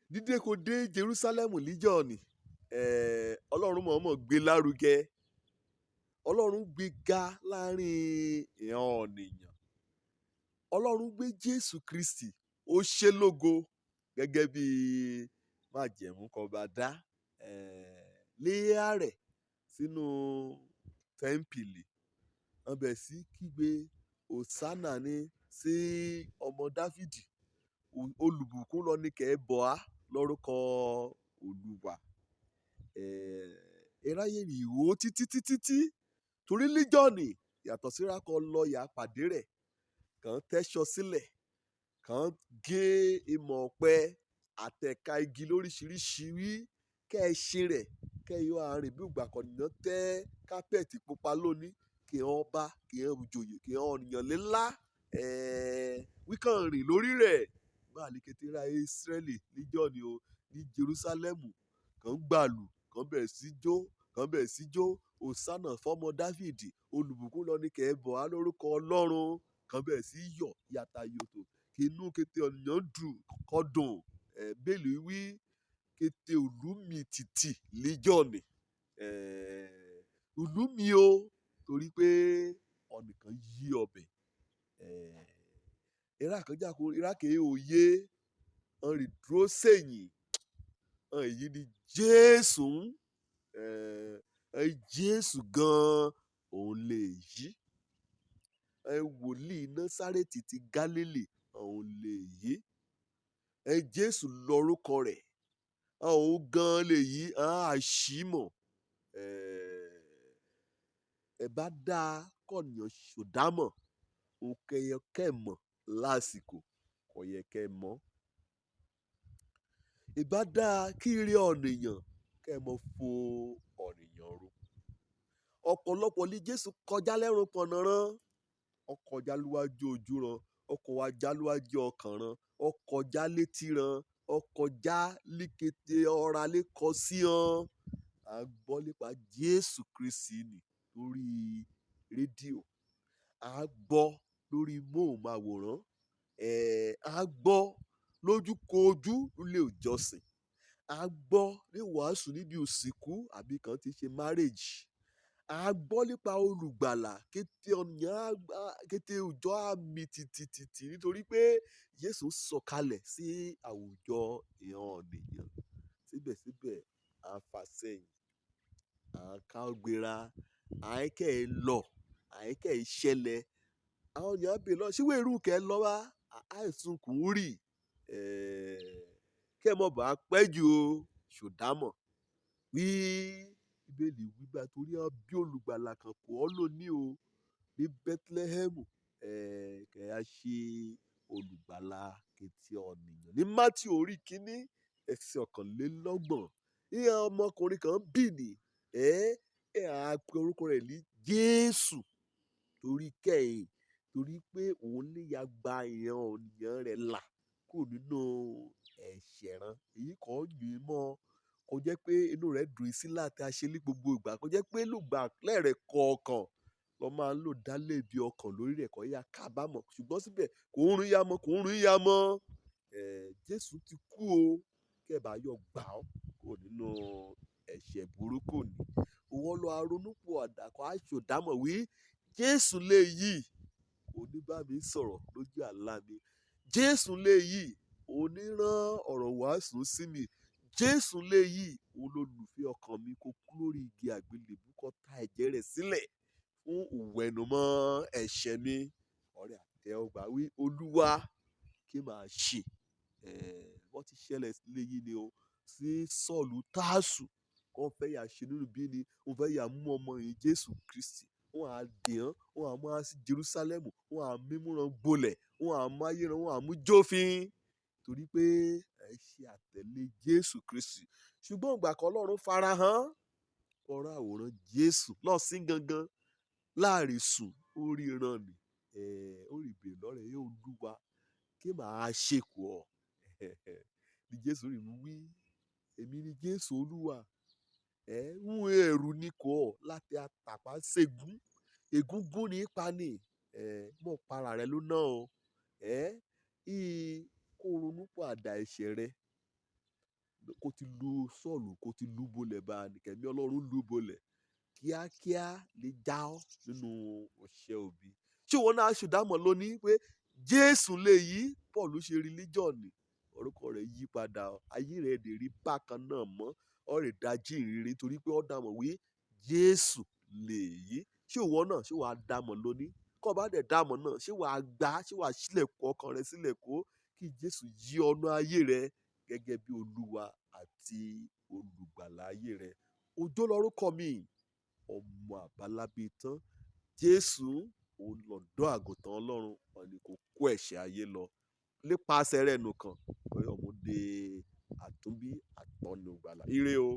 Dídé kò dé Jerusalem níjọ́ ni Ọlọ́run mọ̀ọ́mọ̀ gbé lárugẹ. Ọlọ́run gbé ga láàrin ìran ọ̀nìyàn. Ọlọ́run gbé Jésù Kristi, ó ṣe lógo gẹ́gẹ́ bí májẹ̀mú kọba dá léyà rẹ̀ sínú tẹ́ḿpìlì. Wọ́n bẹ̀rẹ̀ sí kígbe Hòsánà ní sí ọmọ Dáfídì, olùbùkún lọ ní kẹ́ bọ̀ á lórúkọ Olúwa. Eráyè ìwò títí títí tí torí líjọ́ọ̀nì yàtọ̀ síra kan lọ yà pàdé rẹ̀ kàn tẹ́ṣọ sílẹ̀, kàn gé ìmọ̀ ọ̀pẹ àtẹ̀ka igi lóríṣiríṣi wí kẹ́ ẹ ṣe rẹ̀ kẹ́ ẹ yọ àárín bí ìgbà kan nìyẹn tẹ́ kápẹ́ẹ̀tì pupa lónìí kí wọ́n bá kí wọ́n joyè kí wọ́n yàn lélá wíkàn rìn lórí rẹ̀ bá àlékété ra Ísírẹ́lì níjọ́ ni o ní Jerúsálẹ́mù kàn gbàlù, kàn bẹ̀rẹ̀ sí jó, kàn bẹ̀rẹ̀ sí jó Hòsánà fọ́mọ Dáfídì, olùbùkún lọ ní kẹ́ ẹ bọ̀ á lórúkọ Ọlọ́run, kàn bẹ̀rẹ̀ sí yọ̀ yàtà yòtò kí inú kété ọ̀nìyàn dùn kọ́dùn. Bẹ́ẹ̀lì wí kété òlú mi tìtì níjọ́ ni òlú mi o torí pé ọ̀nìkan yí ọbẹ̀. Ìrákànjáko ìrákè òye ọ̀n rì dúró sẹ́yìn ọ̀n èyí ni Jésù ń Jésù gan-an òun lè yí. Wòlíì Násárẹ́tì ti Gálílì òun lè yí. Jésù lorúkọ rẹ̀, òun gan-an lè yí àṣìmọ̀. Ẹ bá dáa kọ̀nìyàn ṣòdámọ̀, òkè kẹ́ mọ̀ lásìkò kò yẹ kẹ́ mọ̀. Ìbá dáa kí rí ọ̀nìyàn kẹ́ mọ̀ fo ọ̀nìyàn ru. Ọ̀pọ̀lọpọ̀ ní Jésù kọjá lẹ́rùn pọ̀nàrán, ó kọjá lúwájú ojú ran, ó kọjá lúwájú ọkàn ran, ó kọjá létí ran, ó kọjá líkété ọ̀rá lẹ́kọ sí han. A gbọ́ nípa Jésù Kristi nì lórí rédíò, a gbọ́ lórí móhùnmáwòrán, a gbọ́ lójúkojú nílé ìjọsìn, a gbọ́ ní wàásù níbi òsìkú àbí kan tí ṣe marriage. A gbọ́ nípa olùgbàlà kété ọ̀nìyàn kété òjò àmì tìtìtìtì nítorí pé Jésù sọ̀kalẹ̀ sí àwùjọ ìran ọ̀nìyàn. Síbẹ̀síbẹ̀ à ń fà sẹ́yìn, à ń ká gbéra, à ń kẹ́ ẹ lọ, à ń kẹ́ ẹ ṣẹlẹ̀. Àwọn ènìyàn bèèrè lọ, ṣé wéèrú kẹ́ ẹ lọ wá? Àìsùn kù ń rì. Kẹ́ ẹ mọ̀ bá pẹ́ jù o, ṣòdámọ̀. Wí Bíbélì wí bá torí ọ bí olùgbàlà kan kò ọ́ lónìí o ní Bethlehem, kẹ́ ẹ ṣe olùgbàlà kété ọ̀nìyàn. Ní Mátíù orí kìíní ẹsẹ̀ 31, ìyẹn ọmọkùnrin kan bì ní ẹ á pe orúkọ rẹ̀ ní Jésù torí kẹ́yìn torí pé òun lè ya gba ìran ọ̀nìyàn rẹ̀ là kúrò nínú ẹ̀ṣẹ̀ rán. Èyí kọ́ yìí mọ́ kò jẹ́ pé inú rẹ̀ dùn sí láti ṣe ní gbogbo ìgbà, kò jẹ́ pé lùgbà lẹ́rẹ̀ kọ̀ọ̀kan lọ máa ń lò dálé ibi ọkàn lórí rẹ̀ kọ́ ya kábàámọ̀. Ṣùgbọ́n síbẹ̀ kò ń rún ya mọ́, kò ń rún ya mọ́. Jésù ti kú o, kí ẹ bá yọ gbà ọ́ kúrò nínú ẹ̀ṣẹ̀ burúkú ni. Ìwọ lọ aronúpìwàdà kó aṣòdámọ̀ wí Jésù lè yí, kò ní bá mi sọ̀rọ̀ lójú àlá mi. Jésù lè yí, òní rán ọ̀rọ̀ wàásù sí mi. Jésù lè yí, òun lolùfẹ́ ọkàn mi kó kú lórí igi àgbélébùú kó ta ẹ̀jẹ̀ rẹ̀ sílẹ̀ fún ìwẹ̀nùmọ́ ẹ̀ṣẹ̀ mi. Ọ̀rẹ́ àtẹ́wọ́gbà wí Olúwa kí màá ṣe. Wọ́n ti ṣẹlẹ̀ lé yìí ni o sí Sọ́ọ̀lù Tásù kó fẹ́ yà ṣe nínú bí ni ó fẹ́ yà mú ọmọ yìí Jésù Kristi. Wọ́n á dè hán, wọ́n á mú wá sí Jerúsálẹ́mù, wọ́n á mímúran gbolẹ̀, wọ́n á mú ayéran, wọ́n á mú jófin torí pé ẹ ṣe àtẹ̀lé Jésù Kristi. Ṣùgbọ́n ìgbà kan Ọlọ́run farahàn, ọ̀rọ̀ àwòrán Jésù lọ́sìn gangan láàrin sùn ó ríran ni. Ó rí ìbéèrè lọ́rẹ̀ ẹ Olúwa kí màá ṣe kù ọ́. Ní Jésù rí wí, èmi ni Jésù Olúwa. Ń ẹ̀rù ni kò ọ́ láti àtàpá ṣègún. Ègúngún ní í pa ni. Mọ̀ para rẹ ló ná o. Ìyí kó ronú pàdà. Ronúpìwàdà ẹ̀ṣẹ̀ rẹ, kó ti lu Sọ́ọ̀lù, kó ti lú bolẹ̀ bá kẹ̀mí Ọlọ́run lú bolẹ̀ kíákíá lè já ọ́ nínú ọ̀ṣẹ́ òbí. Ṣé ìwọ náà ṣùdámọ̀ lónìí pé Jésù lè yí Paul ṣe religion, orúkọ rẹ̀ yí padà, ayé rẹ̀ dè rí bákan náà mọ́, ọ rè dájí ìrere torí pé ó dàmọ̀ wí Jésù lè yí. Ṣé ìwọ náà ṣé wàá dàmọ̀ lónìí? Kọ́ bá dẹ̀ dàmọ̀ náà, ṣé wàá gbà, ṣé wàá ṣílẹ̀kùn ọkàn rẹ sílẹ̀ kó kí Jésù yí ọ̀nà ayé rẹ gẹ́gẹ́ bí Olúwa àti olùgbàlà ayé rẹ? Òjó lorúkọ mi, ọmọ àbálábí tán. Jésù òun lọ̀dọ́ àgùntàn Ọlọ́run, wọn ni kò kó ẹ̀ṣẹ̀ ayé lọ. Nípasẹ̀ rẹ̀ nìkan, ọmọdé àtúnbí àtọ́ni ìgbàlà. Ire o.